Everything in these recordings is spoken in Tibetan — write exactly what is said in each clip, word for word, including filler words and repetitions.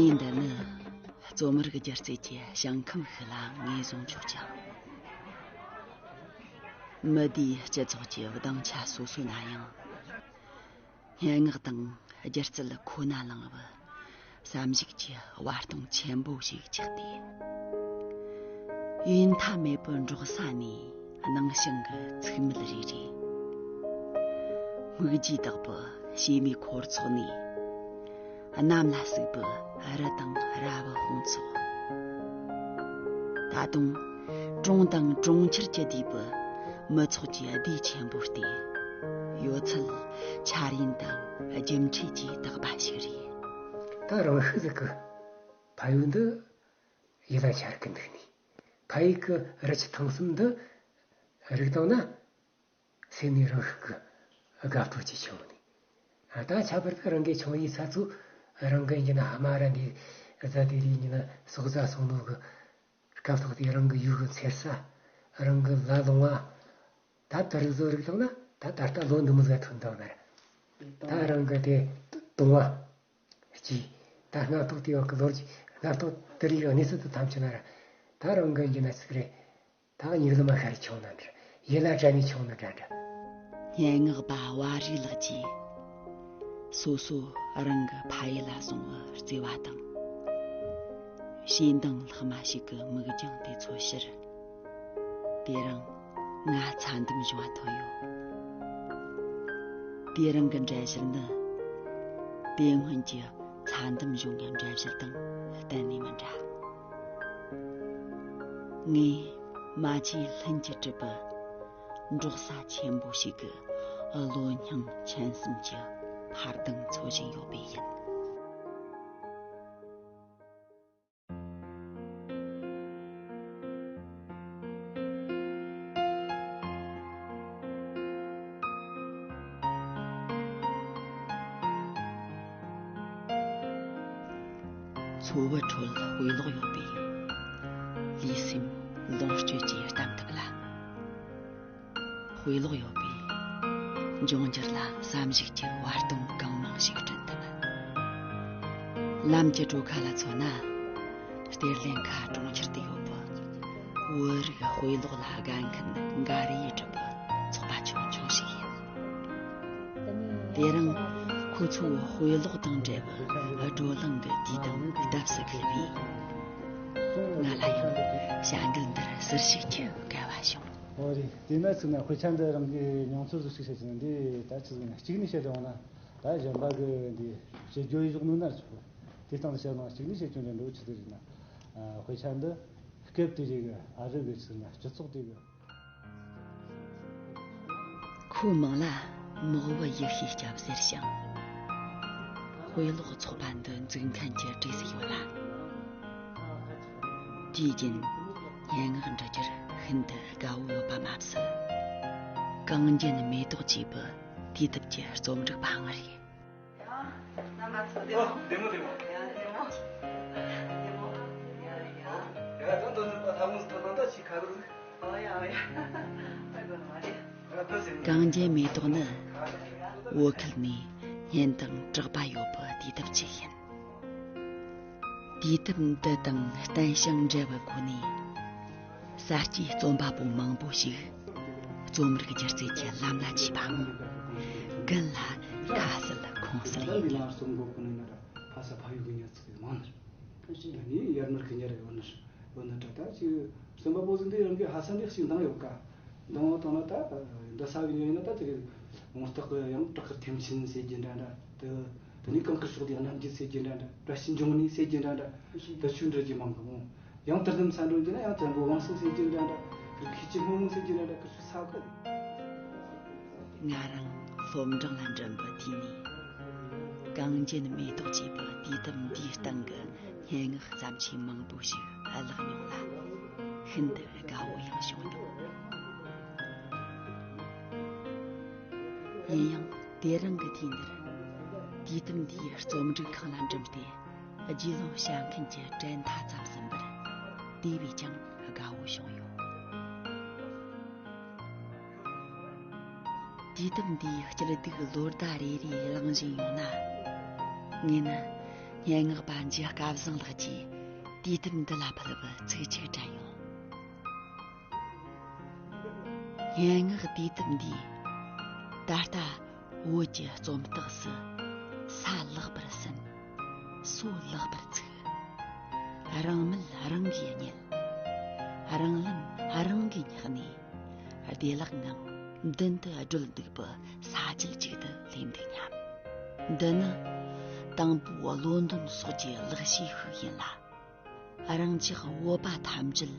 ངས་འདི་ནི་རྩོམ་རིག་སྒྱུ་རྩལ་གྱི་ཞིང་ཁམས་ཤིག་ལ་ངོས་བཟུང་ཆོག་ཅིང་། མི་སྡེའི་སྤྱི་ཚོགས་ཀྱི་སྡིངས་ཆ་སོ་སོ་ན་ཡང་། སྙན་ངག་དང་སྒྱུ་རྩལ་ཁོ་ན་བླངས་པའི་བསམ་གཞིག་གི་བར་སྟོང་ཆེན་པོ་ཞིག་ཆགས་ཏེ། ཡུན་ཐ་མེད་པར་འབྲོག་ས་ནས་སྣང་ཞིང་གི་ཚིག་མིད་རེ་རེ། སྨིག་རྒྱུའི་བདག་པོ་བྱེ་མའི་འཁོར་ཚོགས་ནས། གནམ་ལ་ཟུག་པའི་རི་དང་ར་བའི་དཔུང་ཚོགས། ད་དུང་གྲོང་དང་གྲོང་ཁྱེར་གྱིས་བསྡུས་པའི་མི་ཚོགས་ཀྱི་སྡེ་ཆེན་པོ་སྟེ། ཡོད་ཚད་འཆར་ཡན་དང་རྒྱུ་འབྲས་ཀྱིས་དག་པ་ཞིག་རེད། ད་རང་ཤུགས་ཟིག་གི་ཕ་ཡུལ་འདི་ཡིད་ལ་འཆར་གི་འདུག་ནས། ཕ་ཡུལ་གི་རི་ཆུ་ཐང་གསུམ་འདི་རིག་བཏང་ན། སེམས་ནས་རང་ཤུགས་ཀྱིས་དགའ་སྤྲོ་ཅིག་བྱུང་ནས། ད་ཁྱད་པར་དུ་རང་གི་ཆུང་བའི་ས་ཚོ། རང་གི་ཡིན་ན་ཕ་མ་ར་འདི་བཟའ་དེ་རིགས་ཡིན་ན་ཟོག་བཟའ་སོང་ནོ་གི་སྐབས་ཐོག་དེ་རང་གི་ཡུལ་གི་མཚེར་ས། རང་གི་ལ་ལུང་བ། ད་དེ་རིགས་བཟོ་རིག་བཏང་ན་ད་ད་ལྟ་ལོ་འདི་མོ་ཟིག་ཐོན་བཏང་ན་ར། ད་རང་གི་དེ་དུང་བ། གཅིག་ད་སྔ་ཐོག་དེ་བ་གི་ལོ་རྒྱུས་སྔ་ཐོག་དེ་རིགས་ཡོད་གནས་ཚུལ་དུ་ཐམས་ཅད་ན་ར། ད་རང་གི་ཡིན་ན་ཟིག་རེད། ད་ཉིག་ལ་མ་ཤར་ཆུང་ན་འདྲ། ཡིད་ལ་དྲན་ནས་ཆུང་ན་འདྲ་འདྲ། སྙན་ངག་པ་བ་རི་ལགས་ཀྱིས་སོ་སོ་རང་གི་ཕ་ཡུལ་ལ་སོང་བར་བརྩེ་བ་དང་། ཞེ་འདང་ལྷག་མ་ཞིག་གི་མིག་རྒྱང་དེ་ཚོ་ཕྱིར། དེ་རིང་ང་ཚ་འདམ་གཞུང་བ་ཐོན་ཡོད། དེ་རིང་གི་འགྲེལ་བཤད་ནི། དེ་སྔོན་གྱི་ཚ་འདམ་གཞུང་གི་འགྲེལ་བཤད་དང་གཏན་ནས་མི་འདྲ། ངས་མ་བཅོས་ལྷུན་གྱིས་གྲུབ་པའི་འབྲོག་ས་ཆེན་པོ་ཞིག་གི་གློ་སྙིང་མཆིན་གསུམ་གྱི་འཕར་ལྡིང་འཚོལ་བཞིན་ཡོད་པས་ཡིན། འཚོ་བའི་ཁྲོད་དཔེ་ཀློག་ཡོད་པས། ལུས་སེམས་ལོངས་སྤྱོད་ཀྱིས་གཏམ་ཐུབ་ལ། དཔེ་ཀློག་ཡོད་པས། འབྱུང་འགྱུར་ལ་བསམ་གཞིགས་ཀྱི་བར་སྟོང་གང་མང་ཞིག་བསྐྲུན་ཐུབ། ལམ་གྱི་གྲོ་ཁ་ལ་མཚོན་ན། གཏེར་ལེན་ཁ་གྲོང་ཁྱེར་དུ་ཡོད་པའི་བོད་རིགས་དཔེ་ཀློག་ལ་དགའ་མཁན་འགའ་རེ་ཡིས་གྲུབ་པའི་ཚོགས་པ་ཆུང་ཆུང་ཞིག་ཡིན། དེ་རིང་ཁོ་ཚོའི་དཔེ་ཀློག་དང་འབྲེལ་བའི་བགྲོ་གླེང་གི་དུས་དང་སྟབས་སུ་འཁེལ་བས། ང་ལ་ཡང་བྱ་འགུལ་འདིར་ཟུར་ཞུགས་ཀྱི་སྐལ་བ་བྱུང་། ཨོ་རེད། དེས་ན་ཚིག་ན་དཔེ་ཆ་འདི་རང་གི་མྱོང་ཚོར་ཟིག་ཞིག་བཤད་ཀྱི་ན། འདི་ད་ཆི་ཟིག་ན་གཅིག་ནས་བཤད་ཡོང་ན། ད་གཞན་པ་གི་འདི་བཤད་རྒྱུ་ཡི་གཞོགས་ནོ་ན་ཆོག་དེ་སྟེང་དུ་བཤད་ན་གཅིག་ནས་བཤད་རྒྱུ་འདི་འགྲོ་ཆི་ཟིག་རེད་ན། ཨ། དཔེ་ཆ་འདི་སྐབས་དེ་རིགས་ཨ་རི་གི་ཆི་ཟིག་ན་སྤྱི་ཚོགས་དེ་གི། ཁོའི་མིང་ལ་མག་བུ་ཡེ་ཤེས་སྐྱབས་ཟེར་ཞིང་། དཔེ་ཀློག་ཚོགས་པ་འདི་འཛུགས་མཁན་གྱི་གྲས་སུ་ཡོད་ལ། དུས་རྒྱུན་སྙན་ངག་འབྲི་རྒྱུར་ཤིན་ཏུ་དགའ་བོ་ཡོད་པ་མ་ཟད། གངས་ཅན་མེ་ཏོག་ཅེས་པའི་དུས་དེབ་ཀྱི་རྩོམ་སྒྲིག་པའང་རེད། ཡ། རྣམ་པ་ཚོ་བདེ་མོ། ཨོ། བདེ་མོ་བདེ་མོ། ཡ། བདེ་མོ། བདེ་མོ། ཡ་ཡ། ཡ། ད་འདི་ནི་ད་ལྟ་མོ་ཟིག་ཐོག་ན་ད་ཅིག་ཁ་རུ་ཟིག་ཨོ་ཡ་ཨོ་ཡ། ད་གོ་ནི་མ་རེད། ཡ། ད་ཟིན། གངས་ཅན་མེ་ཏོག་ནི་བོད་ཁུལ་ནས་སྙན་དང་གྲགས་པ་ཡོད་པའི་དུས་དེབ་ཅིག་ཡིན། དུས་དེབ་འདི་དང་བརྟན་ཞིང་འབྲེལ་བའི་སྒོ་ནས། ས་སྐྱེས་རྩོམ་པ་པོ་མང་པོ་ཞིག་རྩོམ་རིག་སྒྱུ་རྩལ་གྱི་ལམ་ལ་ཆས་པའམ། ཀུན་ལ་ཁ་གསལ་ཁུངས་གསལ་ཡིན། ལ་རྩོམ་འགོ་ཁོ་ན་ན་ར་ཕ་ས་ཕ་ཡུལ་གི་ཉར་ཚགས་ཡོད་མ་ནི་ར། ད་ནི་ཡར་མར་གི་ཉར་ཡོད་ནི་ར། ཡོད་ནི་འདྲ། ད་ཅིག་རྩོམ་པ་པོ་ཟིག་འདི་རང་གི་ཕ་ས་འདི་ཞིག་འདང་ཡོད་ཀ། འདང་བ་བཏང་ན་ད་འདི་ས་གི་ཉོ་ཡིན་ན་ད་དེ་གི་ངོ་རྟགས་གི་ཡང་བྲག་དཀར་ཐེམ་ཆེན་ཟེར་རྒྱུ་འདྲ་འདྲ། དེ་དེ་ནས་གངས་དཀར་ཕྱོགས་བདེ་གནམ་རྒྱུད་ཟེར་རྒྱུ་འདྲ་འདྲ། བཀྲ་ཤིས་འབྱུང་གནས་ཟེར་རྒྱུ་འདྲ་འདྲ། དེ་ཆོས་འབྲི་རྒྱུ་མང་གི་མོ། ཡང་དེར་འདེམས་ས་འགྲོ་རྒྱུ་ན་ཡང་བཙན་པོ་དབང་སྲིད་ཟེར་རྒྱུ་འདྲ་འདྲ། རིག་ཤེས་ཀྱི་སྔོན་མོ་ཟེར་རྒྱུ་འདྲ་འདྲ། ཁུ་ཆུ་ས་གི། ང་རང་སློབ་འབྲིང་ལ་འགྲིམ་པའི་དུས་ནས། གངས་ཅན་མེ་ཏོག་ཅེས་པའི་དུས་དེབ་འདིའི་སྟེང་གི་སྙན་ངག་བརྩམས་ཆོས་མང་པོ་ཞིག་བཀླགས་མྱོང་ལ། ཤིན་ཏུ་དགའ་བོ་ཡང་བྱུང་མྱོང་། ཡིན་ཡང་དེ་རིང་གི་དུས་འདིར། དུས་དེབ་འདིའི་རྩོམ་སྒྲིག་ཁང་ལ་འགྲིམས་ཏེ། རྒྱུས་ལོན་བྱ་མཁན་གྱི་གྲལ་མཐའ་ཙམ་ཟིན་པར། དེ་བས་ཀྱང་དགའ་བོ་བྱུང་ཡོད། དུས་དེབ་འདིའི་སྐྱིད་སྡུག་ལོ་ཟླ་རེ་རེ་བླངས་བཞིན་ཡོང་ན། ངས་ནི་ སྙན་ངག་པ་འཇུ་སྐལ་བཟང་ལགས་ཀྱིས་དུས་དེབ་འདི་ལ་ཕུལ་བའི་ཚིག་ཅིག་དྲན་ཡོང་། སྙན་ངག་དུས་དེབ་འདིས་ད་ལྟ་བོད་ཀྱི་རྩོམ་སྟེགས་སུ་ས་ལེགས་པར་ཟིན། སོ་ལེགས་པར་ཚུགས། རང་མལ་རང་གིས་རྙེད། རང་ལམ་རང་གིས་བསྙེགས་ནས། བདེ་བླག་ངང་མདུན་དུ་བགྲོད་འདུག་པའི་ས་བཅད་ཅིག་ཏུ་སླེབས་འདུག་སྙམ། འདི་ནི་དང་པོའི་བློ་འདོན་སོགས་ཀྱི་ལེགས་བཤད་ཤིག་ཡིན་ལ། རང་ཅག་བོད་པ་ཐམས་ཅད་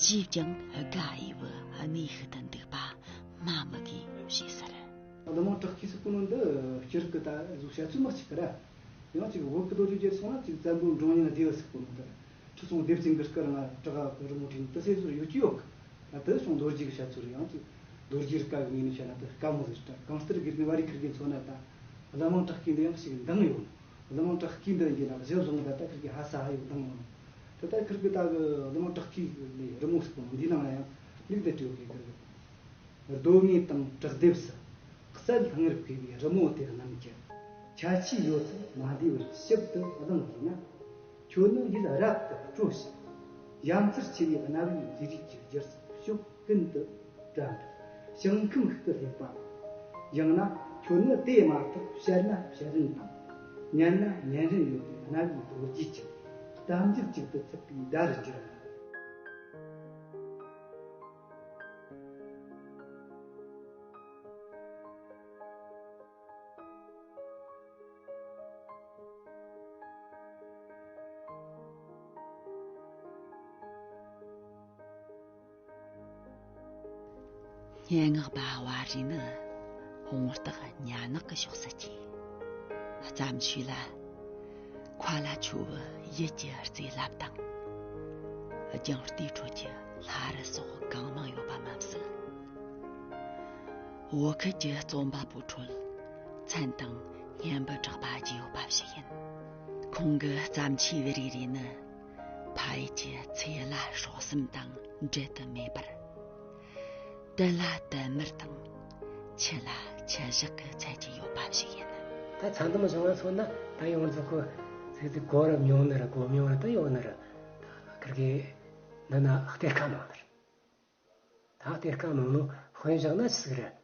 ཅིས་ཀྱང་དགའ་འོས་པའི་གནས་ཤིག་ཏུ་འདུག་པ་སྨྲ་མི་དགོས་ཞེས་ཟེར། ཀླུ་མང་བྲག་སྐྱིད་ཟེར་གོ་ནོ་འདི་སྤྱིར་གི་ད་གཟུགས་བྱ་ཚུལ་མི་གཅིག་གི་ར། ཡང་ཅིག་བོད་ཀྱི་ལོ་རྒྱུས་བརྗོད་སོང་ན་ཅིག་བཙན་པོ་འབྲོང་གཉན་སྡེ་བ་ཟེར་གོ་ནོ་འདི་ར། ཁྲི་སྲོང་ལྡེ་བཙན་གྱི་སྐུ་རིང་ང་བྲག་གི་རི་མོ་བྲིས་ནི་དེ་སྲོལ་ཡོད་ཀྱི་ཡོད་གི། ད་དེ་སོང་ལོ་རྒྱུས་ཀྱི་བཤད་ཚུལ་རེད། ཡང་ཅིག་ལོ་རྒྱུས་རིག་པ་གི་ངོས་ནས་བཤད་ན་དེ་དཀའ་མོ་ཟིག་རེད། གང་ལྟར་དགེ་རྒན་བ་རི་ཁིར་གི་མཚོན་ན་ད་ཀླུ་མང་བྲག་སྐྱིད་འདི་ཡང་ཞིག་འདང་ཡོད། ཀླུ་མང་བྲག་སྐྱིད་འདི་ཡིན་གྱི་ན་གཞི་བཟུང་ད་ལྟ་ཁིར་གི་ཧ་ས་ཧ་ཡོད་འདང་མོ། ད་ལྟ་ཁིར་གི་ད་གི་ཀླུ་མང་བྲག་སྐྱིད་ལས་རི་མོ་ཟིག་པོ་འདི་ནང་ལ་ཡང་ལུགས་དེ་བྲིས་ཡོད་གི་ཁིར་གི། རྡོ་ངོས་དང་བྲག་ལྡེབས་སུ། གསལ་སྙན་ཕུལ་བའི་རི་མོ་དེ་རྣམས་ཀྱི། ཁྱད་ཆོས་ཡོད་ཚད་མ་འདུས་པར་ཞིབ་ཏུ་གླེང་དགོས་ན། ཁྱོད་ནི་ཡིད་རབ་ཏུ་སྤྲོ་ཞིང་། ཡ་མཚར་ཆེ་བའི་གནའ་བོའི་རིགས་རུས་ཀྱི་སྒྱུ་རྩལ་ཕྱོགས་ཀུན་ཏུ་གྲམ་པའི་ཞིང་ཁམས་ཤིག་ཏུ་སླེབས་པ། ཡང་ན་ཁྱོད་ནི་དེ་མ་ཐག་བཤད་ན་བཤད་རིན་དང་། ཉན་ན་ཉན་རིན་ཡོད་པའི་གནའ་བོའི་ལོ་རྒྱུས་ཀྱི་གཏམ་རྒྱུད་ཅིག་ཏུ་ཚུད་པའི་བརྡ་རུ་གྱུར་ལ། སྙན་ངག་པ་བ་རི་ནི་དཔུང་རྟགས་ཉ་ནག་གི་ཕྱོགས་སུ་སྐྱེས། བརྩམས་ཆོས་ལ། མཁའ་ལ་འཕྱོ་བའི་ཡུལ་གྱི་རྩེ་ལེབ་དང་། ལྗང་ལྟའི་ཁྲོད་ཀྱི་ལྷ་རི་སོགས་གང་མང་ཡོད་པ་མ་ཟད། བོད་ཁུལ་གྱི་རྩོམ་པ་པོའི་ཁྲོད་མཚན་དང་སྙན་པའི་གྲགས་པ་ཅི་ཡོད་པ་ཞིག་ཡིན། ཁོང་གི་བརྩམས་ཆོས་རེ་རེ་ནི་ཕ་ཡུལ་གྱི་ཚེ་བླ་སྲོག་གསུམ་དང་འབྲལ་དུ་མེད་པར། དུས་ལ་དུས་མིན་དང་། ཆུ་ལ་ཆུ་བཞག་གི་ཚད་ཀྱི་ཡོད་པ་ཞིག་ཡིན། ད་ཚན་དུམ་གཞུང་ལ་མཚོན་ན་ད་ཡོངས་རྫོགས་ཀྱི་ཚིག་ཚིག་གོ་རུ་མྱོང་ནི་རེད། གོ་མྱོང་རུ་ད་ཡོད་ནི་རེད། ད་ཁིར་གི་འདི་ན་གཏེར་ཁ་མང་ནི་རེད། ད་གཏེར་ཁ་མང་ནོ་དཔེ་བཞག་ན་ཅི་ཟིག་རེད།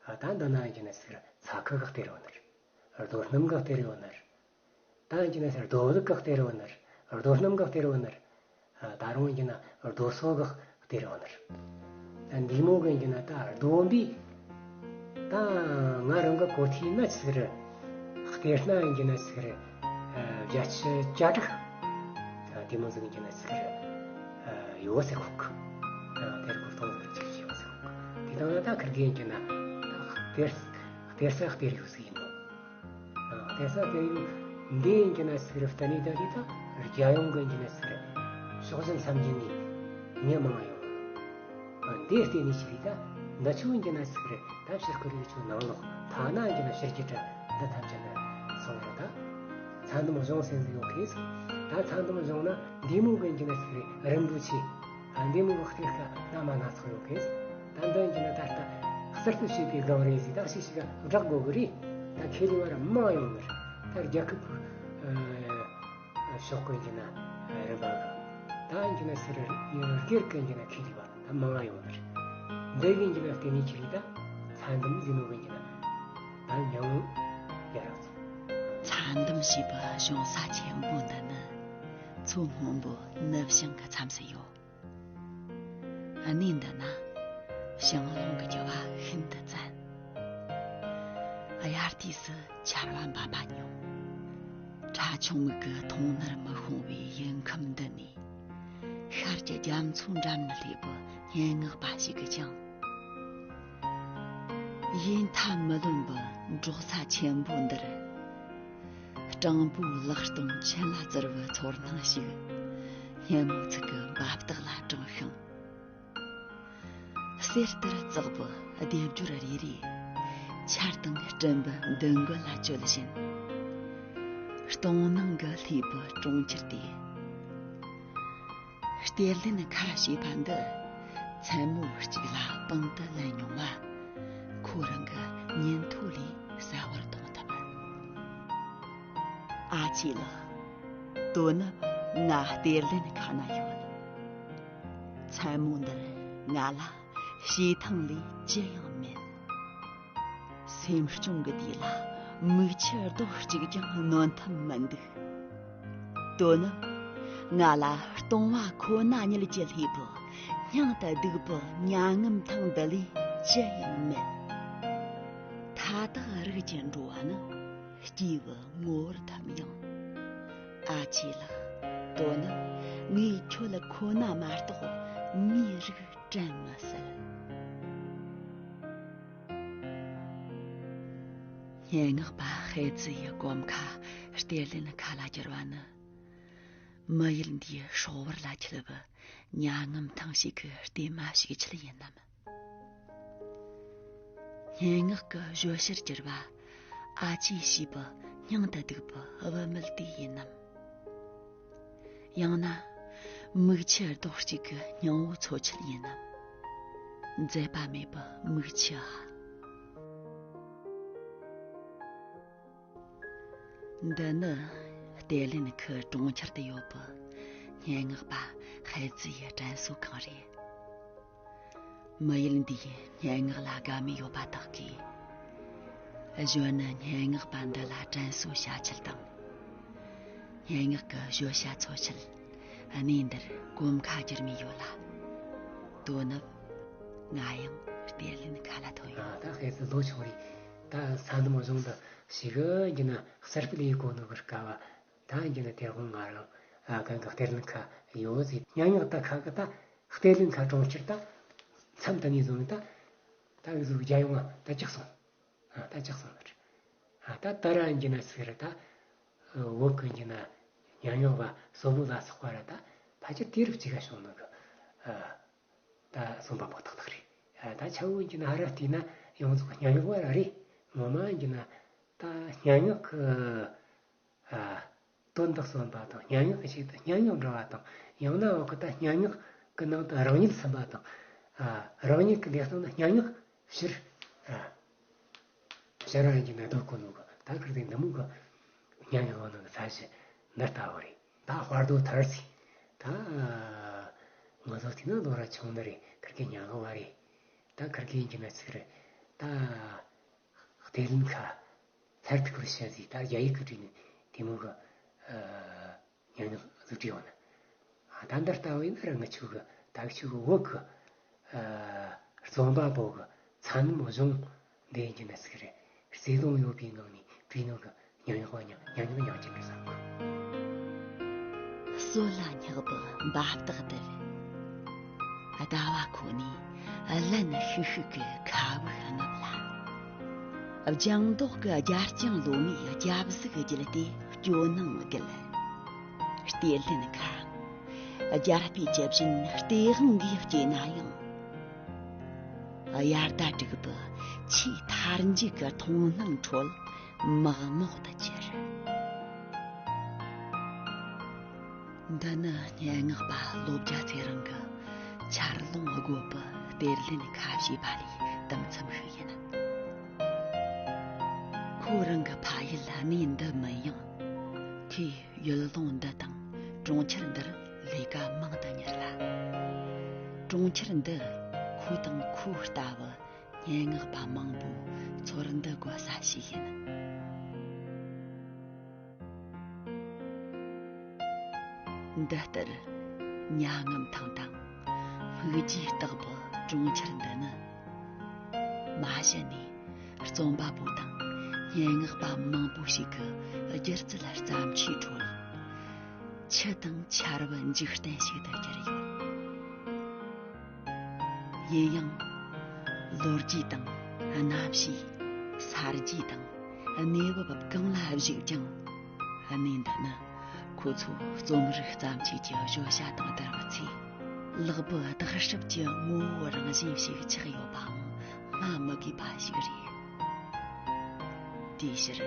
ཨ་ད་འདི་ན་ཡིན་གྱི་ན་ཅི་ཟིག་རེད། ཚྭ་ཁུ་གི་གཏེར་ཡོད་ནི་རེད། རྡོ་སྣུམ་གི་གཏེར་ཡོད་ནི་རེད། ད་ཡིན་གྱི་ན་ཅི་རྡོ་ལུག་གི་གཏེར་ཡོད་ནི་རེད། རྡོ་སྣུམ་གི་གཏེར་ཡོད་ནི་རེད། ཨ་ད་རུང་ཡིན་གྱི་ན་རྡོ་སོལ་གི་གཏེར་ཡོད་ནི་རེད། ད་འདི་མོ་གི་ཡིན་གྱི་ན་ད་རྡོ་འདི་ད་ང་རང་གི་གོ་ཐོས་ན་ཅི་ཟིག་རེད། གཏེར་སྣ་ཡིན་གྱི་ན་ཅི་ཟིག་རེད། བརྒྱད་ཅུ་གྱ་དྲུག་དེ་མོ་ཟིག་ཡིན་གྱི་ན་ཅི་ཟིག་རེད། ཡོད་ཟེར་ཁོག་གི། དེར་གོ་སྟོང་ཟིག་ཅིག་ཡོད་ཟེར་ཁོག་གི། དེ་དང་ད་ཁིར་གི་ཡིན་གྱི་ན་གཏེར་གཏེར་ས་གཏེར་ཡོད་ཟིག་ཡིན་ནོ། གཏེར་ས་གཏེར་ཡོད་འདི་ཡིན་གྱི་ན་ཅི་ཟིག་རེད། བསྟན་ནས་ད་རེད། ད་རྒྱལ་ཡོངས་གི་ཡིན་གྱི་ན་ཅི་ཟིག་རེད། ཕྱོགས་བཞི་མཚམས་བརྒྱད་ནས་མི་མང་ཡོད། འདི་བལྟས་ནས་ཅི་རེད། ད་འདི་ཆོ་ཡིན་གྱི་ན་ཅི་ཟིག་རེད། ད་ཕྱིར་ཁོ་རིགས་ཆོ་ནང་ལོགས་ཐ་ན་ཡིན་གྱི་ན་ཕྱི་རྒྱུད་དྲ་འདི་ཐམས་ཅད་ན་སོང་རེད། ད་ཚན་དུམ་གཞུང་སེམས་ཟིག་ཡོད་གི། ད་ཚན་དུམ་གཞུང་ན་འདི་མོ་གི་ཡིན་གྱི་ན་ཅི་ཟིག་རེད། རིན་པོ་ཆེ། ཨ་འདི་མོ་གི་གཏེར་ཁ་སྣ་མ་སྣ་ཚོགས་ཡོད་གི། ད་འདི་ཡིན་གྱི་ན་ད་ལྟ་གསར་དུ་བྱས་པའི་སྒང་རེད་ཟིག་ད་ཞིག་ཞིག་བསྒྲགས་དགོས་གི་རེད། ད་ཁས་ལེན་པ་ར་མང་ཡོང་གི་རེད། ད་རྒྱལ་ཁབ་ཕྱོགས་ཀུན་གྱི་ན་རིམ་པ་གི་ད་ཡིན་གྱི་ན་ཟེར་སྒེར་ཀུན་གྱི་ན་ཁས་ལེན་པ་ད་མང་ཡོང་གི་རེད། འདི་གི་ཡིན་གྱི་ན་བརྟེན་ནས་ཁས་ལེན་ད་ཚན་དུམ་ཟིན་ནོ་གི་ཡིན་གྱི་ན་ད་མྱང་ཡ་རག་ཚོ། ཚན་དུམ་ཞེས་པའི་གཞུང་ས་ཆེན་པོ་འདི་ནི་མཚོ་སྔོན་པོའི་ནུབ་བྱང་གི་མཚམས་སུ་ཡོད། གནས་འདི་ན་བྱང་རླུང་གི་རྒྱུ་བ་ཤིན་ཏུ་བཙན། དབྱར་དུས་སུ་ཆར་བ་འབབ་པ་ཉུང་། ཁྲ་ཆུང་མིག་གི་མཐོང་སྣར་མི་ཤོང་བའི་ཡུལ་ཁམས་འདི་ནས། ཤར་གྱི་རྒྱ་མཚོ་འགྲམ་ན་སླེབས་པའི་སྙན་ངག་པ་ཞིག་གིས་ཀྱང་། ཡིད་མཐའ་མི་ལོན་པའི་འབྲོག་ས་ཆེན་པོ་འདིར། སྤྲང་པོའི་ལག་སྟོང་ཆུ་ལ་བཙིར་བའི་ཚོར་སྣང་ཞིག་སྙན་མོ་ཚིག་གི་འབབ་སྟེགས་ལ་དྲངས་ཤིང་། གསེར་ལྟར་བཙགས་པའི་སྡེབ་སྦྱོར་རེ་རེས་ཆར་དང་སྤྲིན་པའི་མདུན་སྒོ་ལ་བཅོལ་བཞིན། སྟོང་སྣང་གི་ལྷའི་བུ་གྲོང་ཁྱེར་དེ། གཏེར་ལེན་ཁ་ཞེས་པ་འདི་མཚན་མོ་གཅིག་ལ་པང་དུ་ལེན་མྱོང་བ་ཁོ་རང་གི་ཉིན་ཐོ་ལས་གསལ་བོར་མཐོང་ཐུབ། ཨ་ཅེ་ལགས། དོ་ནུབ་ང་གཏེར་ལེན་ཁ་ན་ཡོད། མཚན་མོ་འདིར་ང་ལ་བྱེ་ཐང་ལས་ཅི་ཡང་མེད། སེམས་སྐྱོང་གི་དུས་ལ་མིག་ཆུ་རྡོག་གཅིག་ཀྱང་ནོན་ཐུབ་མི་འདུག་དོ་ནུབ་ང་ལ་སྟོང་བ་ཁོ་ན་ཉིད་ཀྱི་ལྷའི་བུ། སྙིང་དུ་སྡུག་པའི་མྱ་ངམ་ཐང་འདི་ལས་ཅི་ཡང་མེད། མཐའ་དག་རིགས་ཀྱི་འགྲོ་བ་ནི་སྐྱེས་བུ་ངོ་བོར་ཐིམ་ཡང་། ཨ་ཅེ་ལགས། དོ་ནུབ་ངས་ཁྱོད་ཁོ་ན་མ་གཏོགས་མིའི་རིགས་དྲན་མི་སྲིད། སྙན་ངག་པ་ཧའེ་ཙི་ཡི་གོམ་ཁ་གཏེར་ལེན་ཁ་ལ་བསྒྱུར་བ་ནི། མི་ཡུལ་འདིའི་སྲོག་བར་ལ་འཁྱིལ་བའི་མྱ་ངམ་ཐང་ཞིག་གི་གཏེར་མ་ཞིག་ཆེད་ཡིན་ནམ། སྙན་ངག་གི་བརྗོད་གཞིར་གྱུར་པ་ཨ་ཅེ་ཞེས་པའི་སྙིང་དུ་སྡུག་པའི་བུད་མེད་དེ་ཡིན་ནམ། ཡང་ན་མིག་ཆུ་རྡོག་གཅིག་གི་སྙིང་བོ་འཚོ་ཆེད་ཡིན་ནམ། མཛད་པ་མེད་པའི་མིག་ཆུ་ཨ། འདི་ནི་གཏེར་ལེན་ཁུལ་གྲོང་ཁྱེར་དུ་ཡོད་པའི་སྙན་ངག་པ་ཧའེ་ཙི་ཡི་དྲན་གསོ་ཁང་རེད། མི་ཡུལ་འདིའི་སྙན་ངག་ལ་དགའ་མོས་ཡོད་པ་དག་གིས། གཞོན་ནུ་སྙན་ངག་པ་འདི་ལ་དྲན་གསོ་བྱ་ཆེད་དང་། སྙན་ངག་གི་བརྗོད་བྱ་འཚོལ་ཆེད་གནས་འདིར་གོམ་ཁ་བསྒྱུར་མུས་ཡོད་ལ། དོ་ནུབ་ང་ཡང་གཏེར་ལེན་ཁ་ལ་ཐོན་ཡོད། ད་ཧའེ་ཙི་ལོ་ཆུང་རེད། ད་ས་ནམ་གཞུང་དུ་ཞིག་གི་ན་གསར་སྤེལ་ཡེ་གོ་ནོ་གི་སྐབས། ད་འགྱི་ན་དེ་དགོང་ང་རང་ཨ་གང་གི་གཏེར་ལེན་ཁ་ཡོད་ཟེར། སྙན་ངག་ད་ཁ་གི་ད་གཏེར་ལེན་ཁ་གྲོང་ཁྱེར་ད་མཚམས་ད་ནས་བཟུང་ད་ད་གི་ཟུག་རྒྱ་ཡོང་ང་ད་ཅག་སོང་། ཨ་ད་ཅག་སོང་ནི་རེད། ཨ་ད་ད་ར་འགྱི་ན་ཟིག་རེད། ད་བོད་གི་འགྱི་ན་སྙན་ངག་པ་སོ་བོ་ལ་སོགས་པ་ར་ད་ཕལ་ཆེར་དུས་རབས་གཅིག་ག་བྱུང་ནོ་གི་ཨ་ད་རྩོམ་པ་པོ་ཏག་ཏག་རེད། ཨ་ད་ཆ་བོ་འགྱི་ན་ཧ་ར་བལྟས་ན་ཡོངས་རྫོགས་སྙན་ངག་པ་ར་རེད། ངོ་མ་འགྱི་ན་ད་སྙན་ངག་གི་ཨ། དོན་དག་གསུངས་པ་དང་སྙན་ངག་གི་ཆེད་དུ་སྙན་ངག་འབྲི་བ་དང་། ཡང་ན་འོག་གི་ད་སྙན་ངག་གི་ནང་དུ་རང་ཉིད་ཟིན་པ་དང་། ཨ། རང་ཉིད་ཀྱི་ལས་སྟངས་ནི་སྙན་ངག་ཕྱིར། ཨ། ཕྱིར་རང་གི་ནང་དུ་བཀོད་ནོ་གི་ད་ཁིར་དེ་འདི་མོ་གི་སྙན་ངག་ནང་གི་ས་གཞི་འདི་ལྟ་བུ་རེད། ད་དཔའ་རྡོ་ཐར་སི་ད་ང་ཚོ་དེ་ན་ལོ་ར་ཆུང་ནི་རེད། ཁིར་གི་སྙན་ངག་པ་རེད། ད་ཁིར་གི་འགྱི་ན་ཚིག་རེད། ད་གཏེར་ལེན་ཁ། མཐར་ཐུག་པར་བཤད་ཟིག་ད་རྒྱ་ཡིག་གི་བྲིས་ནས་དེ་མོ་གི་ཨ་སྙན་ངག་ཟིག་བྲིས་ཡོང་ན། ཨ་ད་འདི་ལྟ་བུ་ཡིན་ན་ར་ང་ཆོ་གི་ད་ཆོ་གི་བོད་གི་ཨ་རྩོམ་པ་པོ་གི་མཚན་མོ་གཞུང་འདི་ཡིན་གྱི་ན་ཟིག་རེད། བརྩེ་དུང་ཡོད་པའི་ངང་ནས་བྲིས་ནོ་གི་སྙན་ངག་པ་ཉག་སྙན་ངག་ཉག་གཅིག་རེད་བསམ་གི། སྲོད་ལ་སྙེག་པའི་འབབ་སྟེགས་དེར། ཟླ་བ་ཁོ་ནས་བརླན་ཤུག་ཤུག་གི་ཁ་བུབ་རྔུབ་ལ། ལྗང་མདོག་གི་རྒྱ་ལྕང་ལོ་མའི་རྒྱབ་གཟུགས་བརྒྱུད་དེ་སྐྱོ་སྣང་བརྒྱུད། གཏེར་ལེན་ཁ། རྒྱལ་པོའི་ཇི་བཞིན་སྟེས་དབང་གིས་སྐྱེས་ན་ཡང་། དབྱར་ཟླ་དྲུག་པའི་ཆེས་མཐར་མཇུག་གི་མཐོང་སྣང་ཁྲོད་མག་མོག་ཏུ་གྱུར། འདི་ནི་སྙན་ངག་པ་བློ་རྒྱ་ཚེ་རིང་གི་ཆར་རླུང་རྒོད་པའི་གཏེར་ལེན་ཁ་ཞེས་པ་ལས་དུམ་མཚམས་ཤིག་ཡིན། ཁོ་རང་གི་ཕ་ཡུལ་གནས་འདི་མིན་ཡང་། ཁོས་ཡུལ་ལུང་འདི་དང་གྲོང་ཁྱེར་འདིར་ལས་ཀ་མང་དུ་གཉེར་ལ། གྲོང་ཁྱེར་འདི་ཁོ་དང་ཁོ་ལྟ་བུ་སྙན་ངག་པ་མང་པོའི་ཚོར་འདུ་འགོད་ས་ཞིག་ཡིན། འདི་ལྟར་མྱ་ངམ་ཐང་དང་སྨིག་རྒྱུའི་ལྟག་པའི་གྲོང་ཁྱེར་འདི་ནི། མ་གཞི་ནས་རྩོམ་པ་པོ་དང་སྙན་ངག་པ་མང་པོ་ཞིག་གི་སྒྱུ་རྩལ་བརྩམས་ཆོས་ཁྲོད། ཆུ་དང་ཆར་པའི་འཇིག་རྟེན་ཞིག་ཏུ་གྱུར་ཡོད། ཡིན་ཡང་། ལོ་རྒྱུས་དང་གནམ་གཤིས། ས་རྒྱུས་དང་གནས་བབ་གང་ལ་གཞིགས་ཀྱང་། གནས་འདི་ནི་ཁོ་ཚོའི་རྩོམ་རིག་བརྩམས་ཆོས་ཀྱི་བརྗོད་བྱ་དང་བསྡུར་བའི་ཚེ། ལེགས་པའི་བརྟག་ཞིབ་ཀྱི་ངོ་བོ་རང་བཞིན་ཞིག་ཆགས་ཡོད་པའང་སྨྲ་མི་དགོས་པ་ཞིག་རེད། དེའི་ཕྱིར།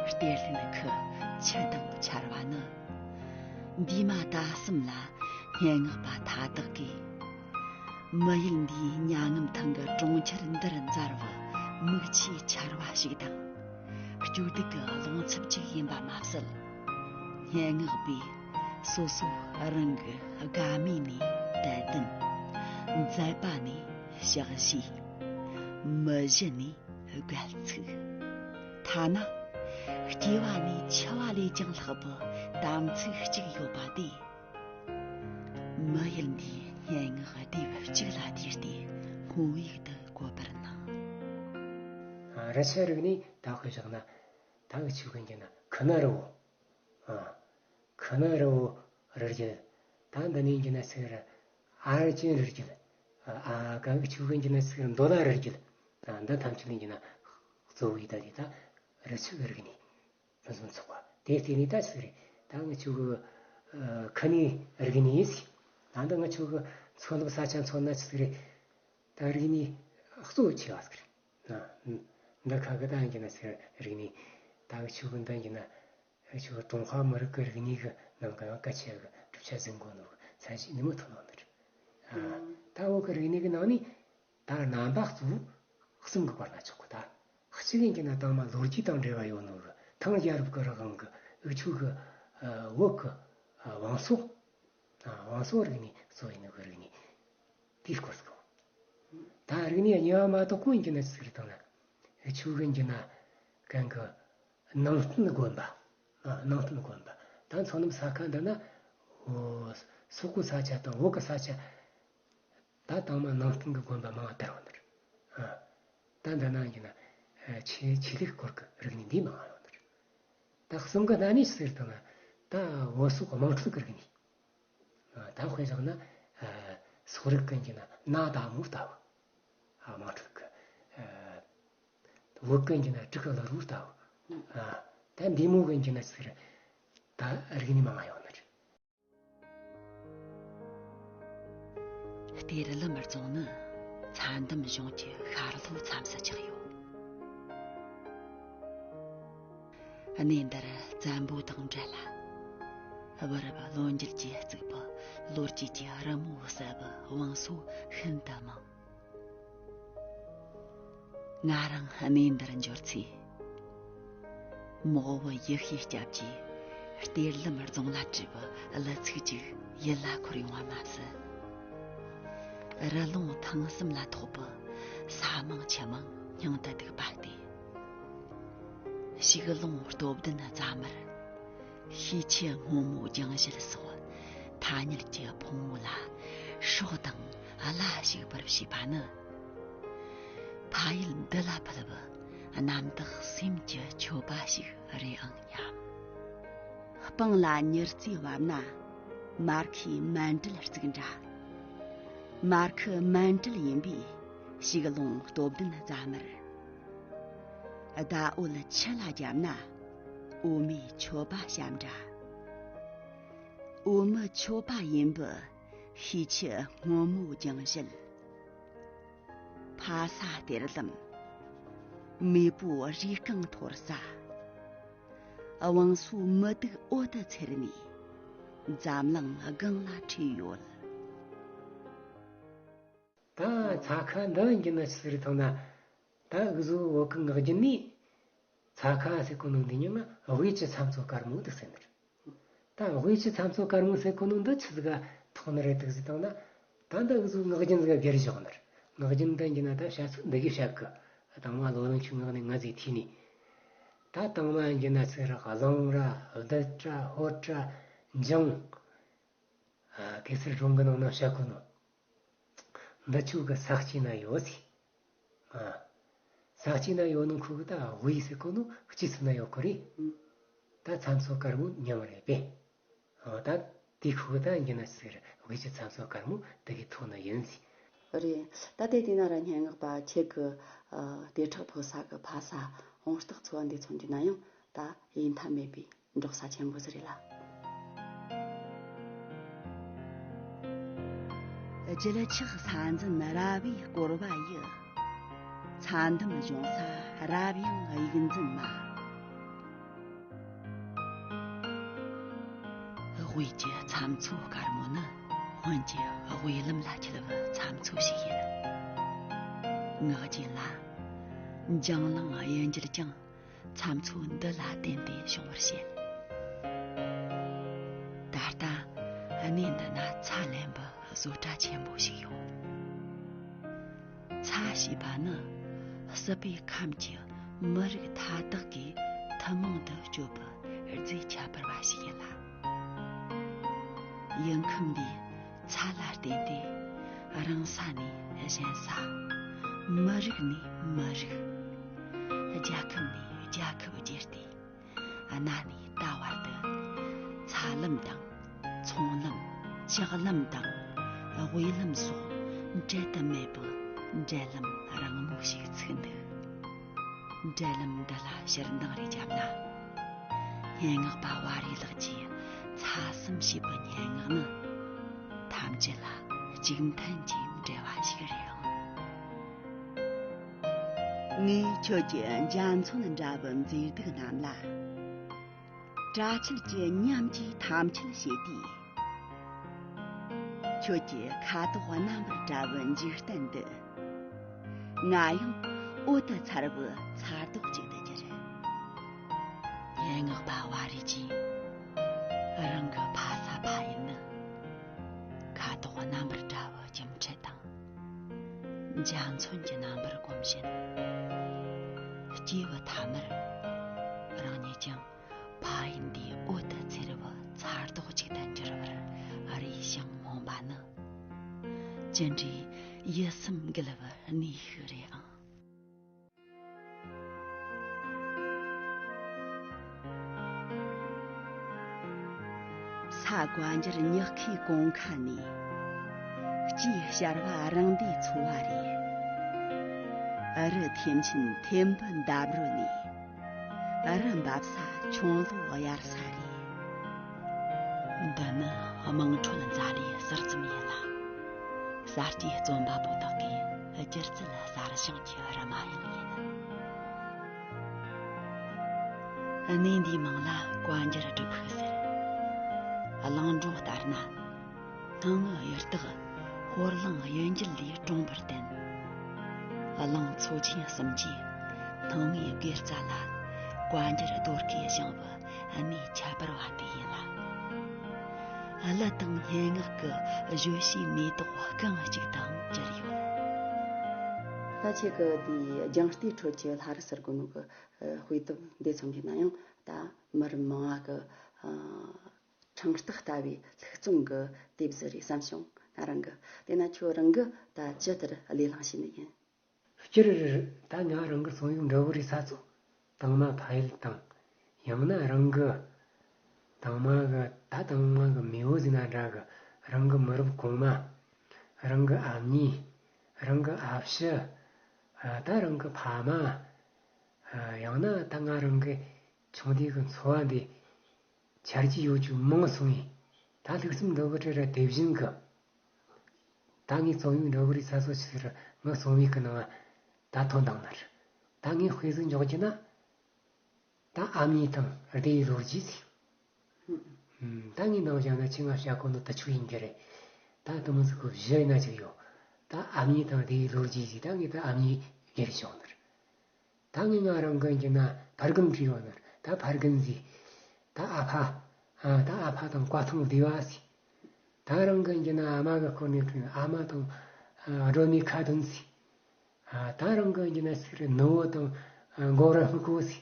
གཏེར་ལེན་ཁུལ་ཆུ་དང་ཆར་པ་ནི། འདས་མ་ད་གསུམ་ལ་སྙན་ངག་པ་མཐའ་དག་གིས། མི་ཡུལ་འདིའི་མྱ་ངམ་ཐང་གི་གྲོང་ཁྱེར་འདིར་འཛར་བའི་མིག་ཆུའི་ཆར་པ་ཞིག་དང་། སྐྱོ་སྡུག་གི་རླུང་འཚུབ་ཅིག་ཡིན་པ་མ་ཟད། སྙན་ངག་པས་སོ་སོ་རང་གི་དགའ་མོས་ནས་དད་འདུན། མཛད་པ་ནས་ཕྱག་བཞེས། མི་གཞི་ནས་སྒལ་ཚིགས། ཐ་ན་སྐྱེ་བ་ནས་འཆི་བ་ལས་ཀྱང་ལྷག་པའི་དམ་ཚིག་ཅིག་ཡོད་པ་དེ། མི་ཡུལ་འདིའི་སྙན་ངག་ལྡེབ་གཅིག་ལ་བསྡུས་ཏེ་སྔོན་ཡིག་ཏུ་བཀོད་པར་སྣང་། ཨ། རི་ཆུ་རིག་གནས་ད་དཔེ་བཞག་ན། ད་འུ་ཆོ་གི་ཡིན་གྱི་ན་ཁུ་ནུ་རི་བོ། ཨ། ཁུ་ནུ་རི་བོ་རི་རྒྱུད། ད་འདི་ནས་ཡིན་གྱི་ན་ཚིག་རི་ཨར་ཅན་རི་རྒྱུད། ཨ། ག་འུ་ཆོ་གི་ཡིན་གྱི་ན་ཚིག་རི་མདོ་ལ་རི་རྒྱུད། ད་འདི་ཐམས་ཅད་ལ་ཡིན་གྱི་ན་གཙོ་བོ་ཡི་ད་དེ་ད་རི་ཆུ་གི་རིག་གནས། ཕུན་སུམ་ཚོགས་པ། དེ་བརྟེན་ནས་ད་ཆི་ཟིག་རེད། ད་ང་ཆོ་གི་ཨ་ཁུ་ནུའི་རིག་གནས་ཟིག་ད་འདི་ང་ཆོ་གི་མཚོ་ནུབ་ས་ཆ་མཚོན་ན་ཆི་ཟིག་རེད། ད་རིག་གནས་གཙོ་ཆེ་བ་ཟིག་རེད། ན་འདི་ཁ་གི་ད་ཡིན་གྱི་ན་ཟིག་རིག་གནས། ད་ང་ཆོ་གི་འདི་ཡིན་གྱི་ན་ང་ཆོ་གི་ཀྲུང་ཧྭ་མི་རིགས་ཀྱི་རིག་གནས་ཀྱི་ནང་གི་ཡང་གལ་ཆེ་གི་གྲུབ་ཆ་ཟིན་གོ་ནོ་གི་ཚད་གཞི་ཉིན་མོ་ཐོན་ནོ་ནི་རེད། ཨ། ད་བོད་ཀྱི་རིག་གནས་ཀྱི་ནང་ནས་ད་རྣམ་པ་གཙོ་བོ་གསུམ་གྱི་བར་ན་ཆོག་གི། ད་གཅིག་ཡིན་གྱི་ན་དང་མ་ལོ་རྒྱུས་དང་འབྲེལ་བ་ཡོད་ནོ་གི་ཐང་རྒྱལ་རབས་ཀྱི་རིང་གི་འུ་ཆོ་གི་ཨ་བོད་ཀྱི་ཨ་བང་སོ། ཨ་བང་སོ་རིག་གནས་གཙོ་ཡིན་ནོ་གི་རིག་གནས་དེའི་སྐོར་ཟིག་གོ། ད་རིག་གནས་གཉིས་པ་མ་གཏོགས་གོ་ཡིན་གྱི་ན་ཟིག་རེད་དང་ན། འུ་ཆོ་གི་ཡིན་གྱི་ན་གན་གི་ནང་བསྟན་དགོན་པ། ཨ་ནང་བསྟན་དགོན་པ། ད་མཚོ་ནུབ་ས་ཁ་འདི་ན་འོ་སོག་པོའི་ས་ཆ་དང་བོད་ཀྱི་ས་ཆ། ད་དང་མ་ནང་བསྟན་གྱི་དགོན་པ་མང་བ་དར་བ་ནི་རེད། ཨ། ད་འདི་ན་ཡིན་ན་ཨ་ཆོས་ཆོས་ལུགས་སྐོར་གྱི་རིག་གནས་འདི་མང་བ་ཡོད་ནི་རེད། ད་གསུམ་ག་ན་ནི་ཟེར་དང་ན་ད་བོད་སོག་དམངས་ཁྲོད་ཀྱི་རིག་གནས། ཨ། ད་དཔེ་བཞག་ན་ཨ་སོག་རིགས་ཀྱི་ཡིན་ན་ན་ད་མོ་ལྟ་བུ། ཨ་དམངས་ཁྲོད་ཀྱི། ཨ་བོད་ཀྱི་ཡིན་ན་དྲུག་གི་ལ་རུ་ལྟ་བུ། ཨ་ད་འདི་མོ་གི་ཡིན་ན་ཟེར་ད་རིག་གནས་མང་བ་ཡོད་ནི་རེད། གཏེར་ལམ་རྫོང་ནི་ཚྭ་འདམ་གཞུང་གི་ཤར་ལྷོ་མཚམས་སུ་ཆགས་ཡོད། གནས་འདིར་བཙན་པོ་དང་འབྲེལ་ལ། བུ་རབས་ལོ་འགྱུར་གྱིས་བརྩིགས་པའི་ལོ་རྒྱུས་ཀྱི་རི་མོ་གསལ་བའི་བང་སོ་ཤིན་ཏུ་མང་། ང་རང་གནས་འདིར་འབྱོར་ཚེ། མོག་བུ་ཡེ་ཤེས་སྐྱབས་ཀྱིས་གཏེར་ལམ་རྫོང་ལ་བྲིས་པའི་གླུ་ཚིག་ཅིག་ཡིད་ལ་འཁོར་ཡོང་བ་མ་ཟད། རི་ལུང་ཐང་གསུམ་ལ་ཐོགས་པའི་ས་མང་ཆུ་མང་སྙིང་དུ་སྡུག་པ་སྟེ། ཞིག་ལུང་སྟོབས་ལྡན་རྫ་མར། ཤས་ཆུ་སྔོན་མོའི་རྒྱང་བཞད་སོགས་ཐ་སྙད་ཀྱི་ཕུང་བོ་ལ་སྲོག་དང་བླ་ཞིག་པར་བྱས་པ་ནི། ཕ་ཡུལ་འདི་ལ་ཕུལ་བའི་རྣམ་དག་སེམས་ཀྱི་མཆོད་པ་ཞིག་རེད་ཨང་སྙམ། སྤང་ལ་ཉི་རྩེ་བབས་ན་མར་ཁུའི་མཎྜལ་བརྩིགས་འདྲ། མར་ཁུ་མཎྜལ་ཡིན་པས་ཞིག་ལུང་སྟོབས་ལྡན་རྫ་མར། ཟླ་འོད་ཆུ་ལ་བརྒྱབ་ན་འོ་མའི་མཆོད་པ་བཤམས་འདྲ། འོ་མའི་མཆོད་པ་ཡིན་པས་ཤས་ཆུ་སྔོན་མོའི་རྒྱང་བཞད། ཕ་ས་གཏེར་ལམ། མེས་པོའི་རུས་རྐང་འཐོར་ས། བང་སོའི་མུ་ཏིག་འོད་དུ་འཚེར་ནས་འཛམ་གླིང་སྒང་ལ་འཕྲོས་ཡོད། ད་ཚྭ་ཁ་འདི་ཡིན་གྱི་ན་ཆི་ཟིག་རེད་དང་ན། ད་འུ་ཟོ་བོད་ཀྱི་ངག་རྒྱུན་ནས་ཚྭ་ཁ་ཟེར་གོ་ནོ་འདི་ཉིད་ལ་དབུས་ཀྱི་ཚྭ་མཚོ་དཀར་མོ་འདུག་ཟེར་ནི་རེད། ད་དབུས་ཀྱི་ཚྭ་མཚོ་དཀར་མོ་ཟེར་གོ་ནོ་འདི་ཆི་ཟིག་ག་ཐོགས་ནི་རེད་འདུག་ཟེར་དང་ན། ད་འདི་འུ་ཟོ་ངག་རྒྱུན་ཟིག་ག་སྒེར་བཞག་ནི་རེད། ངག་རྒྱུན་འདི་ཡིན་གྱི་ན་ད་བཤད་ཚུལ་འདི་གི་བཤད་གི། དང་མ་ལོ་ལོན་ཆུ་ངག་ནས་ང་ཟིག་ཐིས་ནས། ད་དང་མ་ཡིན་གྱི་ན་ཟེར་གླང་ར་བདུད་ར་ཧོར་ར་འཇང་། ཨ་གེ་སར་སྒྲུང་གི་ནང་ན་བཤད་གོ་ནོ། འདི་ཆོ་གི་ས་དཀྱིལ་ན་ཡོད་ཟེར། ཨ་ས་དཀྱིལ་ན་ཡོད་ནོ་ཁོ་གི་ད་དབུས་ཟེར་གོ་ནོ་དཀྱིལ་ས་ན་ཡོད་གོ་རེད། ད་ཚྭ་མཚོ་དཀར་མོ་མཉམ་རེད་པས། ཨ་ད་དེ་ཁོ་གི་ད་ཡིན་གྱི་ན་ཟེར་དབུས་ཀྱི་ཚྭ་མཚོ་དཀར་མོ་དེ་གི་ཐོགས་ནི་ཡིན་ཟེར། རེད། ད་དེ་དེ་ན་ར་སྙན་ངག་པ་ཁྱེད་ཀྱི་ཨ་དེ་ཕྲག་ཕོ་ས་གི་ཕ་ས་འོང་རྟགས་འཚོལ་བ་འདི་མཚོན་གྱི་ན་ཡང་ད་ཡིན་ཐབས་མེད་པའི་འབྲོག་ས་ཆེན་པོ་ཟིག་རེད་ལ། བརྗིད་ཆགས་ས་འཛིན་ར་བས་བསྐོར་བ་ཡི། ཚྭ་འདམ་གཞོང་ས་རབ་ཡངས་དབྱིག་འཛིན་མ། དབུས་ཀྱི་ཚྭ་མཚོ་དཀར་མོ་ནི་སྔོན་གྱི་དབུས་ལམ་ལ་འཁྱིལ་བའི་ཚྭ་མཚོ་ཞིག་ཡིན། ངག་རྒྱུན་ལ། འཇང་གླིང་གཡུལ་འགྱེད་ཀྱང་ཚྭ་མཚོ་འདི་ལ་བརྟེན་ཏེ་བྱུང་བར་བཤད། གནས་འདི་ན་ཚྭ་ལེན་པའི་བཟོ་གྲྭ་ཆེན་པོ་ཞིག་ཡོད། ཚྭ་ཞེས་པ་ནི་སྲིད་པའི་ཁམས་ཀྱི་མི་རིགས་མཐའ་དག་གི་ཐུན་མོང་དུ་སྤྱོད་པའི་རྫས་ཁྱད་པར་བ་ཞིག་ཡིན་ལ། ཡུལ་ཁམས་འདིའི་ཚྭ་ལ་བརྟེན་ཏེ་རང་ས་ནས་གཞན་ས། མི་རིགས་ནས་མི་རིགས། རྒྱལ་ཁབ་ནས་རྒྱལ་ཁབ་བརྒྱུད་དེ། གནའ་ནས་ད་བར་དུ་ཚྭ་ལམ་དང་ཚོང་ལམ། ལྕགས་ལམ་དང་དབུས་ལམ་སོགས་འབྲལ་དུ་མེད་པའི་འབྲེལ་ལམ་རིང་མོ་ཞིག་ཚུགས་འདུག་འབྲེལ་ལམ་འདི་ལ་ཕྱིར་འདང་རེ་བརྒྱབ་ན། སྙན་ངག་པ་བ་རི་ལགས་ཀྱི་ཚྭ་གསུམ་ཞེས་པའི་སྙན་ངག་ནི་ཐམས་ཅད་ལ་གཅིག་མཐུན་གྱི་འབྲེལ་བ་ཞིག་རེད་ཨང་། ངས་ཁྱོད་ཀྱི་འཇའ་ཚོན་འདྲ་བུ་མཛེས་སྡུག་རྣམས་ལ། དྲ་ཆིལ་གྱི་ཉམས་ཀྱིས་ཐམས་ཅད་བྱེད་དུས། ཁྱོད་ཀྱི་ཁ་དོག་རྣམ་པར་བཀྲ་བའི་འཇིག་རྟེན་འདི། ང་ཡང་འོད་དུ་འཚེར་བའི་ཚྭ་རྡོག་ཅིག་ཏུ་གྱུར། སྙན་ངག་པ་བ་རི་ཀྱིས་རང་གི་ཕ་ས་ཕ་ཡུལ་ནི་ཁ་དོག་རྣམ་པར་བཀྲ་བའི་སྒྱུ་འཕྲུལ་དང་། འཇའ་ཚོན་གྱི་རྣམ་པར་བསྒོམ་བཞིན། སྐྱེས་བུ་ཐ་མར་རང་ཉིད་ཀྱང་ཕ་ཡུལ་འདིའི་འོད་དུ་འཚེར་བའི་ཚྭ་རྡོག་ཅིག་ཏུ་འགྱུར་བར་རེ་ཞིང་སྨོན་པ་ནི། ཅི་འདྲའི་ཡིད་སེམས་འགུལ་བའི་གནས་ཤིག་རེད་ཨང་། ས་བཀའ་འགྱུར་ཉག་ཁའི་གོང་ཁ་ནས། སྐྱེས་ཤར་བ་རང་སྡེའི་འཚོ་བ་རེད། རི་ཐེམ་ཆེན་ཐེམ་བུ་འདབས་རོལ་ནས། རི་འབབ་ས་ཁྱུང་ལོ་དབྱར་ས་རེད། འདི་ནི་དམངས་ཁྲོད་མཛའ་ལུས་ཟུར་ཙམ་ཡིན་ལ། གསར་སྐྱེས་རྩོམ་པ་པོ་དག་གི་སྒྱུ་རྩལ་གསར་བཞེངས་ཀྱི་རི་མ་ཡང་ཡིན། གནས་འདིའི་མིང་ལ་བཀའ་འགྱུར་སྒྲུབ་ཕུག་ཟེར། གླིང་སྒྲུང་ལྟར་ན། སྣང་ངུ་གཡུ་སྟག་ཧོར་གླིང་གཡུལ་འགྱེད་ལས་གྲོངས་པར་བརྟེན། གླིང་ཚོ་ཆེན་གསུམ་གྱིས་སྣང་ངུའི་དགེ་རྩ་ལ་བཀའ་འགྱུར་རྡོ་བརྐོས་བཞེངས་པའི་གནས་ཁྱད་པར་བ་དེ་ཡིན་ལ། གླུ་དང་སྙན་ངག་གི་བརྗོད་བྱའི་མེ་ཏོག་རྐང་གཅིག་ཏུའང་གྱུར་ཡོད། ད་ཁྱེད་ཀྱི་དེའི་རྒྱང་ལྟའི་ཁྲོད་ཀྱི་ལྷ་རི་ཟེར་གོ་ནོ་གི་དཔེ་དེབ་འདི་མཚོན་གྱི་ན་ཡང་ད་མི་རབས་མང་བ་གི་ཕྲེང་རྟགས་ལྟ་བུའི་ལྷུག་རྩོམ་གྱི་དེབ་ཟིག་རེད་བསམ་བྱུང་ང་རང་གི། དེས་ན་ཁྱོད་རང་གིས་ད་ཅི་ལྟར་ལས་བླངས་བྱས་ནི་ཡིན། སྤྱིར་ད་ང་རང་གི་རྩོམ་ཡིག་འབྲི་བའི་རིགས་ས་ཚོ་དང་མ་ཕ་ཡུལ་དང་། ཡང་ན་རང་གི་དང་མ་གི་ད་དང་མ་གི་མེས་པོ་ཟེར་ན་འདྲ་གི། རང་གི་མི་རབས་གོང་མ། རང་གི་ཨ་མྱེས། རང་གི་ཨ་ཕྱི། ད་རང་གི་ཕ་མ། ཡང་ན་ད་ང་རང་གི་ཆུང་དུས་ཀྱི་འཚོ་བ་འདི་འཆར་གྱི་ཡོད་རྒྱུ་མང་སོང་ངས། ད་ལྷུག་རྩོམ་འབྲི་བའི་རིགས་ར་དེ་བཞིན་གི། ད་ངས་རྩོམ་ཡིག་འབྲི་བའི་རིགས་ས་ཚོ་ཆི་ཟེར་ང་རྩོམ་ཡིག་གི་ནང་ད་ཐོན་བཏང་ནི་རེད། ད་ངས་དཔེ་ཟིག་འཇོག་རྒྱུ་ན། ད་ཨ་མྱེས་དང་སྡེ་བའི་ལོ་རྒྱུས་ཟིག་ད་ངས་ནང་བཞག་ན་ཁྱེད་ང་བཤད་གོ་ནོ་དུ་ཆུ་ཡིན་གྱི་རེད། ད་དུ་མོ་ཟིག་གི་བཞི་ཡིན་ན་ཅིག་ཡོད། ད་ཨ་མྱེས་དང་སྡེ་བའི་ལོ་རྒྱུས་ཟིག་ད་ངས་ད་ཨ་མྱེས་སྒེར་བྱུང་ནི་རེད། ད་ངས་ང་རང་གི་ཡིན་གྱི་ན་ཕ་རྒན་བྲིས་ཡོད་ནི་རེད། ད་ཕ་རྒན་ཟིག་ད་ཨ་ཕ། ཨ་ད་ཨ་ཕ་དང་བཀའ་ཐང་སྡེ་བ་ཟིག་ད་རང་གི་ཡིན་གྱི་ན་ཨ་མ་གི་སྐོར་ནས་བྲིས་ཨ་མ་དང་ཨ་སྒྲོལ་མའི་ཁ་དོན་ཟིག་ཨ་ད་རང་གི་ཡིན་གྱི་ན་ཟིག་རེད། ནུ་བོ་དང་ཨ་མགོ་ར་སྨུག་པོ་ཟིག་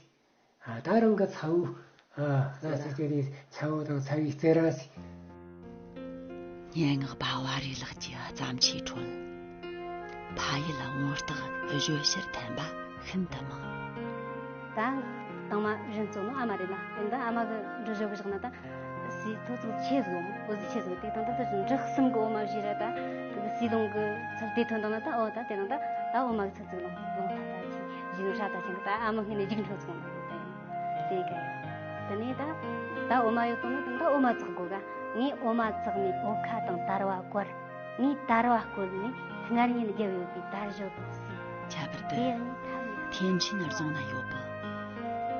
ཨ་ད་རང་གི་ཚ་བོ། ཨ་ལ་ཟེར་དེ་རེད། ཚ་བོ་དང་ཚ་བོའི་རྩེད་ར་ཟིག་སྙན་ངག་པ་བ་རི་ལགས་ཀྱི་བརྩམས་ཆོས་ཁྲོད། ཕ་ཡུལ་བོང་སྟག་བརྗོད་གཞིར་འཐེན་པ་ཤིན་ཏུ་མང་། ད་དང་མ་རིན་གཙོ་ནོ་ཨ་མ་རེད་ལ། དེ་འདི་ཨ་མ་གི་འབྲི་བཞག་བཞག་ན་ད་སི་ཐོ་ཚོ་ཆེ་བཟོ་འོ་ཟི་ཆེ་བཟོ་དེ་དང་ད་ད་འབྲི་གསུམ་གི་འོ་མ་བཞི་ར་ད་དེ་གི་སི་ལོང་གི་ཚུལ་དེ་ཐོན་དང་ན་ད་འོ་ད་དེ་རང་ད་ད་འོ་མ་གི་ཚུལ་ཚིག་ལོང་ལོང་ད་ད་ཆེ་བཞི་ནོ་ཧྲ་ད་ཆེ་གི་ད་ཨ་མ་ངི་ནས་རྒྱུག་འཕྲོ་ཚོང་ནོ་དེ་དེ་ག་ཡ་དེ་ནས་ད་ད་འོ་མ་ཡོད་དོ་ན་དེ་ད་འོ་མ་བཙག་དགོ་ག་ངས་འོ་མ་བཙག་ནས་འོ་ཁ་དང་དར་བ་བསྐོར། ངས་དར་བ་བསྐོལ་ནས་སྔར་ཉིན་བརྒྱབ་ཡོད་པའི་དར་ཞོ་དང་བསྲེས། ཁྱད་པར་དུ་དེ་ཡང་ངས་ཐབས་མེད། ཐེམ་ཆེན་རྫོང་ན་ཡོད་པའི་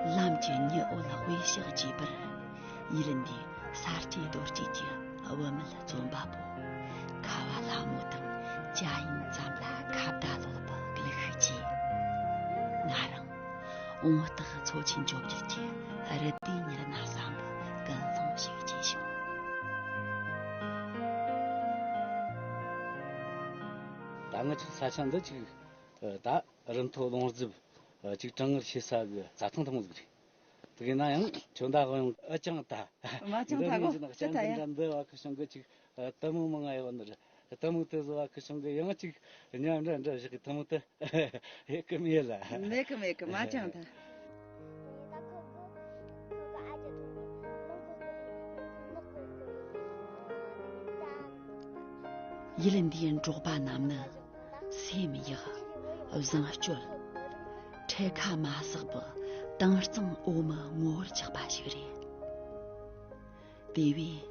ལམ་གྱི་ཉི་འོད་དཔེ་ཞིག་བརྗིད་པར། ཡུལ་འདིའི་ས་སྐྱེས་རྡོ་སྐྱེས་ཀྱི་བུད་མེད་རྩོམ་པ་པོ་ཁ་བ་ལྷ་མོ་དང་ཅ་ཡིན་ཙམ་ལ་ཁ་བརྡ་ལོག་པའི་གླུ་ཤུགས་ཀྱིས་ང་རང་བོང་སྟག་མཚོ་ཆེན་བཅོ་བརྒྱད་ཀྱི་རི་དེའི་ཉེར་ན་བསམ་པའི་ཀུན་སློང་ཞིག་སྐྱེས་བྱུང་། ང་ཅིག་ས་ཆ་འདི་ཅིག་ད་རི་མཐོ་ལུང་རྫིབ་ཅིག་གྲང་ངར་ཆེ་ས་གི་རྩྭ་ཐང་ཐུང་ཟིག་རེད། དེ་གི་ན་ཡང་ཁྱོད་ད་དབང་ཡོང་ཨ་ཅང་ད། མ་ཅང་ད་གོ་ཅི་ན་ཅི་ད་ཡ། འདི་བ་ཁུ་ཤང་གི་ཅིག་ལྟད་མོ་མང་ང་ཡོད་ནི་རེད། ལྟད་མོ་དེ་བཟོ་བ་ཁུ་ཤང་གི་ཡང་ཅིག་ཉམས་འདྲ་འདྲ་བཞག་གི་ལྟད་མོ་དེ་ཡེ་གི་མེད་ལ། མེད་གི་མེད་གི་མ་ཅང་ད། ཡུལ་འདིའི་འབྲོག་པ་རྣམས་ནི་སེམས་ཡག་བཟང་སྤྱོད། འཕྲེད་ཁ་མ་བསགས་པར་དྭངས་གཙང་འོ་མའི་ངོ་བོར་ཆགས་པ་ཞིག་རེད། དེ་བས་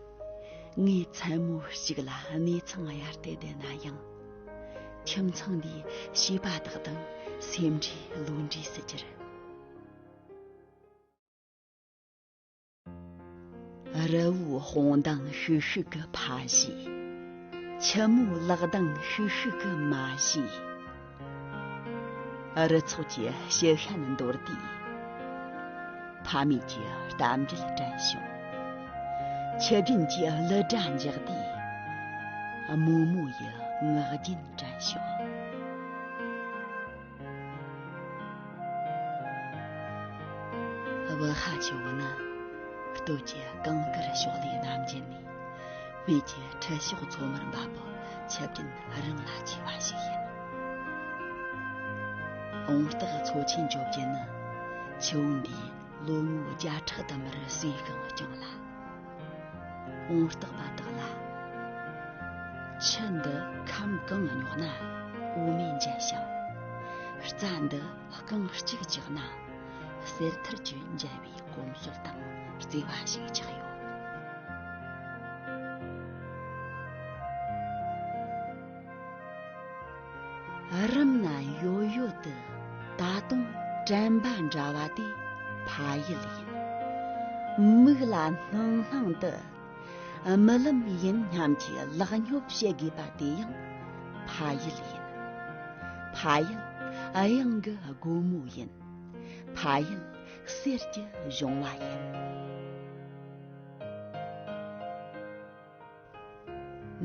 ངས་མཚན་མོ་གཅིག་ལ་གནས་ཚང་གཡར་ཏེ་བསྡད་ན་ཡང་། ཁྱིམ་ཚང་འདིའི་བྱིས་པ་དག་དང་སེམས་འདྲིས་བློ་འདྲིས་སུ་གྱུར། རི་བོའི་དཔུང་ལྡང་ཤུག་ཤུག་གི་ཕ་གཞིས། ཆུ་མོའི་ལག་ལྡང་ཤུག་ཤུག་གི་མ་གཞིས། རི་ཚོགས་ཀྱི་ཕྱི་ཤན་འདོར་དུས། ཕ་མེས་ཀྱི་གཏམ་འབྲེལ་དྲན་བྱུང་། ཆུ་རྒྱུན་གྱི་གླུ་སྒྲ་འཇགས་དུས། རྨོ་མོ་ཡི་ངག་རྒྱུན་དྲན་བྱུང་། བུ་ཧ་ཆེ་བོ་ནི་སྟོད་ཀྱི་གངས་དཀར་ཕྱོགས་ལས་ནམ་རྒྱུན་ནས་སྨད་ཀྱི་ཁྲི་ཕྱོགས་མཚོ་དམར་འབབ་པའི་ཆུ་རྒྱུན་རིང་ལ་སྐྱེས་པ་ཞིག་ཡིན། འོང་སྟག་མཚོ་ཆེན་བཅོ་བརྒྱད་ནི་ཆུ་བོ་འདིའི་ལོ་ངོ་བརྒྱ་ཕྲག་དུ་མར་གསོས་ཤིང་བསྐྱངས་ལ། འོང་སྟག་པ་དག་ལ། ཆུ་འདི་ཁམ་གང་རྙོག་ན་འོ་མས་འཇལ་ཞིང་། རྩྭ་འདི་རྐང་གཅིག་བཅག་ན་གསེར་ཐུར་གྱིས་འཇལ་བའི་གོམས་སྲོལ་དང་བརྩེ་བ་ཞིག་ཆགས་ཡོད། རུམ་ན་ཡོད་ཡོད་དུ་ད་དུང་དྲན་པ་འདྲ་བ་དེ་ཕ་ཡུལ་ཡིན། མིག་ལ་སྣང་སྣང་དུ་རྨི་ལམ་ཡིན་སྙམ་གྱི་ལག་སྙོབ་བྱེད་དགོས་པ་དེ་ཡང་ཕ་ཡུལ་ཡིན། ཕ་ཡུལ་གཡང་གི་སྒོ་མོ་ཡིན། ཕ་ཡུལ་གསེར་གྱི་གཞོང་བ་ཡིན།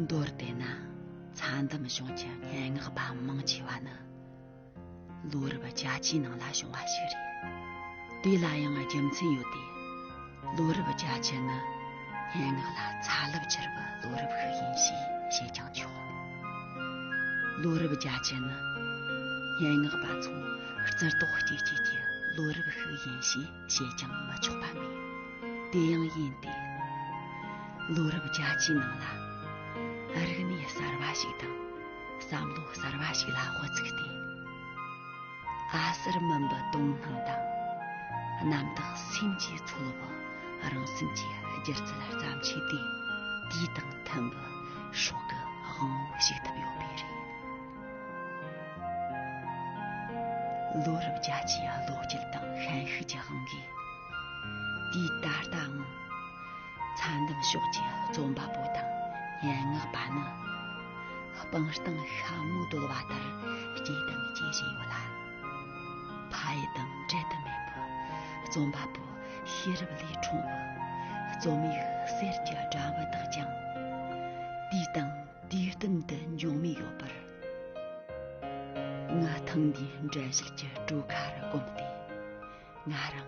མདོར་བསྡུས་ན་ཚྭ་འདམ་གཞུང་གི་སྙན་ངག་པ་མང་ཆེ་བ་ནི་ལོ་རབས་བརྒྱད་ཅུའི་ནང་ལ་བྱུང་བ་ཞིག་རེད། དེ་ལ་ཡང་རྒྱུ་མཚན་ཡོད་དེ། ལོ་རབས་བརྒྱད་ཅུ་ནི་སྙན་ངག་ལ་ཚ་རླབས་འཆར་བའི་ལོ་རབས་ཤིག་ཡིན་ཞེས་བཤད་ཀྱང་ཆོག་ལོ་རབས་བརྒྱད་ཅུ་ནི་སྙན་ངག་པ་ཚོ་རྩི་ཏོག་སྐྱེས་སྐྱེས་ཀྱི་ལོ་རབས་ཤིག་ཡིན་ཞེས་བཤད་ཀྱང་མི་ཆོག་པ་མེད། དེ་ཡང་ཡིན་ཏེ། ལོ་རབས་བརྒྱད་ཅུའི་ནང་ལ་རིག་གནས་གསར་བ་ཞིག་དང་བསམ་བློ་གསར་བ་ཞིག་ལ་དབུ་ཚུགས་ཏེ། ཨ་གསར་མིན་པའི་དོན་སྣང་དང་རྣམ་དག་སེམས་ཀྱི་ཚོར་བ་རང་སེམས་ཀྱི་སྒྱུ་རྩལ་བརྩམས་ཆོས་དེ་དུས་དང་མཐུན་པའི་སྲོག་གི་དབང་བོ་ཞིག་ཐུབ་ཡོད་པས་རེད། ལོ་རབས་བརྒྱད་ཅུའི་བློ་སྐྱེད་དང་ཤན་ཤུགས་ཀྱི་དབང་གིས། དུས་ད་ལྟའང་ཚྭ་འདམ་ཕྱོགས་ཀྱི་རྩོམ་པ་པོ་དང་སྙན་ངག་པ་ནི་སྤང་ཐང་ཤ་མོ་བརྡོལ་བ་ལྟར་སྐྱེས་དང་སྐྱེ་བཞིན་ཡོད་ལ། ཕ་ཡུལ་དང་འབྲལ་དུ་མེད་པའི་རྩོམ་པ་པོ་ཤེས་རབ་ལས་འཁྲུངས་པའི་རྩོམ་ཡིག་གསེར་གྱི་སྦྲམ་བུ་དག་ཀྱང་དུས་དང་དུས་བསྟུན་དུ་འབྱུང་མུས་ཡོད་པར། ང་ཐེངས་འདིའི་འགྲེལ་བཤད་ཀྱི་གྲོས་ཁ་རུ་བསྒོམས་ཏེ། ང་རང་